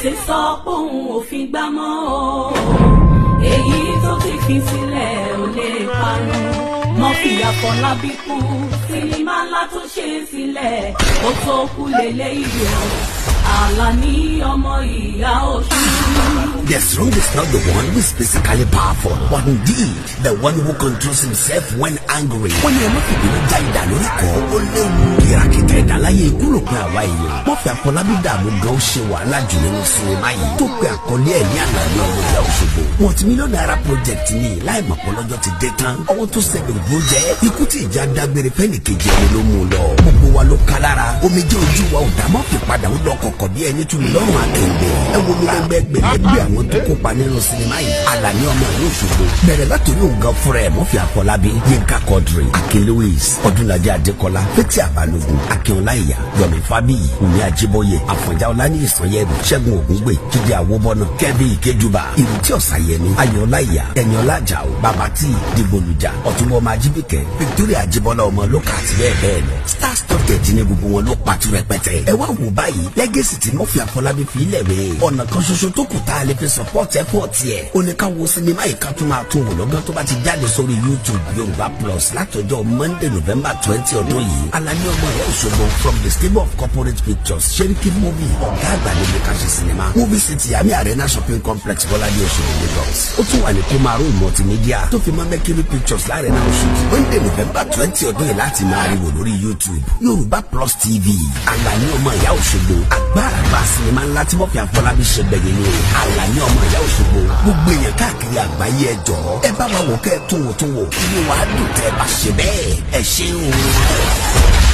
Òbèsè sọ pé òun ò fi gbá mọ́ o. Èyí tó ti fi sílẹ̀ ò lè parun. Murphy Àfọlábí kú, sinimá ńlá tó ṣe sílẹ̀ ó tó kú lélẹ́yìí o. Àlàní ọmọ ìyá Ọ̀ṣun. The strong is not the one who is physically powerful, but indeed the one who controls himself when angry. Wọ́n ní ẹ má fìbínú já ìdá lórí kọ́, ó léwu. Kìràkìtà ẹ̀dá láyé ikú ló pin àwa èèyàn. Murphy Àfọlábí dààmú gan, ó ṣe wàhálà jù nínú sinimá yìí. Tó pe àkọlé ẹ̀ ní Àlàní ọmọ ìyá Òṣogbo. Multi-million naira project ni láì mọ̀ pé lọ́jọ́ ti dé tán. Ọwọ́ tó sẹ́gun ló jẹ́. Ikú tí ìjà dágbére fẹ́nì kejì ẹni ló mú un lọ. Gbogbo wa ló ká lára. Omijé ojú wa ò dá Murphy padà, ó lọ kọ̀kọ̀ bí ẹni tún mi lọ́rùn akẹ́gbẹ́. Ẹ wo mi lẹ́gbẹ́gbẹ̀lẹ́gbẹ́ àwọn tó kópa nínú sinimá yìí. Àlàní ọmọ ìlú Òṣogbo. Bẹ̀rẹ̀ látòrí òǹgàn fúnra ẹ̀ Murphy Àfọlábí, Yínká Quadri, Akin Lewis, Ọdúnladé Adékọlá, Fathia Balogun, Akin Ọláìyá, Yomi Fabiyi, Wùmí Ajíbóyè, Àfọ̀njá Ọláníyì Sanyẹ̀rù, Ṣẹ́gun Ògúngbè, Jídé Àwòbọ́nà, Kẹ́bí Ìkéjùbà, Ìrètí Ọ̀sàyẹmí, Ayọ̀ Ọláìyá, Ẹniọlá Àjàó, Bàbá Tí, Dìgbòlùjà, Ọ̀túnbọ̀ ọmọ Ajíbíkẹ́, Victoria Ajíbọ́lá ọmọ lókà àti bẹ́ẹ̀ bẹ́ẹ̀ lọ. Star studded ní gbogbo wọn ló pàtó rẹpẹtẹ. Ẹ wá wò báyìí, legacy tí Murphy Àfọlábí fi ilẹ̀ rẹ̀. Ọ̀nà kan ṣoṣo tó kù tá a lè fi support effort ẹ̀, ó ní ká wo sinimá yìí, ká tún máa tún wò lọ́gán tó bá ti jáde sórí YouTube Yorùbá Plus látọjọ́ Monday, November 20 ọdún yìí. Alani ọmọ ìyá Òṣogbo from the stable of Corporate Pictures, Seriki Movie, ọ̀gá àgbà níbi ká ṣe sinimá. Movie City, Ami Arena Shopping Complex, Bọ́ládé, Òṣogbo, Lagos. Ó tún wà ní Komaru Multimedia tó fi mọ́ Mercury Pictures l'Arena Òṣogbo. Monday, November 20 ọdún yìí láti máa rí wò lórí YouTube Yorùbá Plus TV. Alani ọmọ ìyá Òṣogbo, agbára sinimá ńlá tí Murphy Àfọlábí ṣe gbẹ̀yìn ni Alani ọmọ ìyá Òṣogbo. Gbogbo èèyàn káàkiri àgbáyé, ẹ jọ̀ọ́, ẹ bá wa wò, kẹ́ ẹ tún wò tún wò. Inú wa dùn tẹ́ ẹ bá ṣe bẹ́ẹ̀. Ẹ ṣé o.